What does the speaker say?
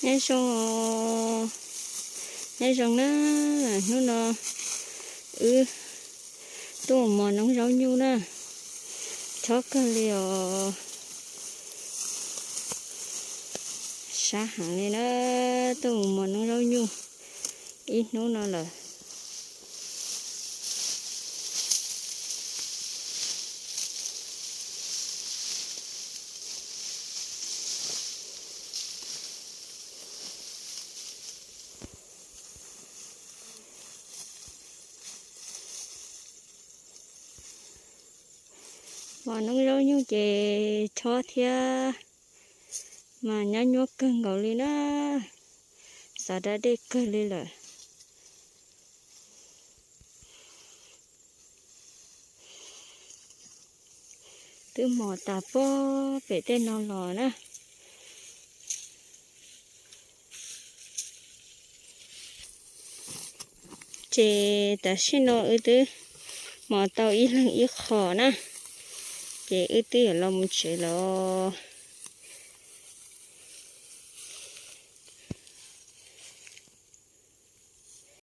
Nyob zoo, nyob zoo na, hnub no wb tuaj mus mos noob zaub nyuj na, chob kawg li os. Sab heev li na, tuaj mus mos noob zaub nyuj ib hnub no lawm. Mos noob zaub nyuj ces chob thiab, mas nyab nyuab kawg nkaus li na, xav da dej kawg li lawm. Twb mos tas pob pem tej no los na. Ces tam sim no wb twb mos tau ib leeg ib qho na, ces wb twb yuav los mus tsev lawm.